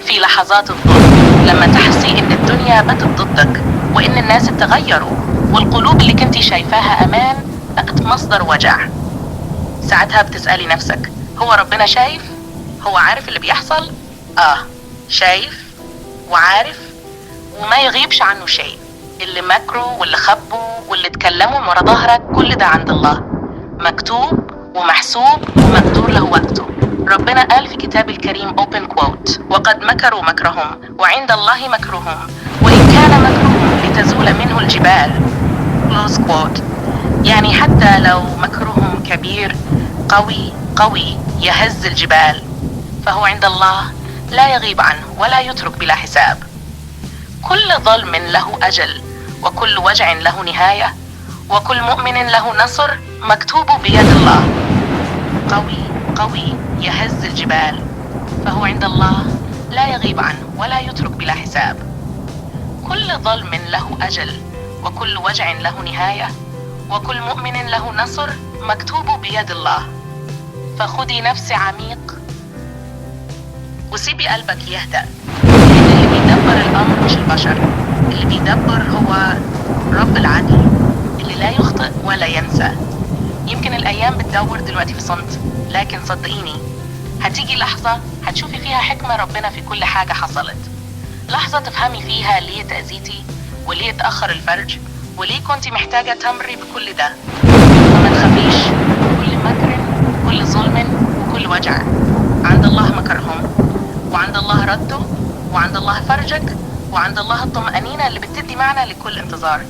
في لحظات الظلم، لما تحسي إن الدنيا بتت ضدك، وإن الناس اتغيروا، والقلوب اللي كنتي شايفاها أمان بقت مصدر وجع، ساعتها بتسألي نفسك: هو ربنا شايف؟ هو عارف اللي بيحصل؟ آه، شايف وعارف، وما يغيبش عنه شيء. اللي مكروا واللي خبوا واللي اتكلموا من ورا ظهرك، كل ده عند الله مكتوب ومحسوب ومقدور له وقته. ربنا قال في كتاب الكريم open quote: وقد مكروا مكرهم وعند الله مكرهم وإن كان مكرهم لتزول منه الجبال close quote. يعني حتى لو مكرهم كبير قوي قوي يهز الجبال، فهو عند الله لا يغيب عنه ولا يترك بلا حساب. كل ظلم له أجل، وكل وجع له نهاية، وكل مؤمن له نصر مكتوب بيد الله. قوي قوي يهز الجبال، فهو عند الله لا يغيب عنه ولا يترك بلا حساب. كل ظلم له أجل، وكل وجع له نهاية، وكل مؤمن له نصر مكتوب بيد الله. فخدي نفس عميق وسيبي قلبك يهدأ، لأن اللي بيدبر الأمر مش البشر، اللي بيدبر هو رب العدل اللي لا يخطئ ولا ينسى. يمكن الأيام بتدور دلوقتي في صمت، لكن صدقيني هتيجي لحظة هتشوفي فيها حكمة ربنا في كل حاجة حصلت. لحظة تفهمي فيها ليه تأذيتي، وليه اتأخر الفرج، وليه كنت محتاجة تمري بكل ده. فما تخافيش، كل مكر وكل ظلم وكل وجع عند الله مكرهم، وعند الله رده، وعند الله فرجك، وعند الله الطمأنينة اللي بتدي معنى لكل انتظار.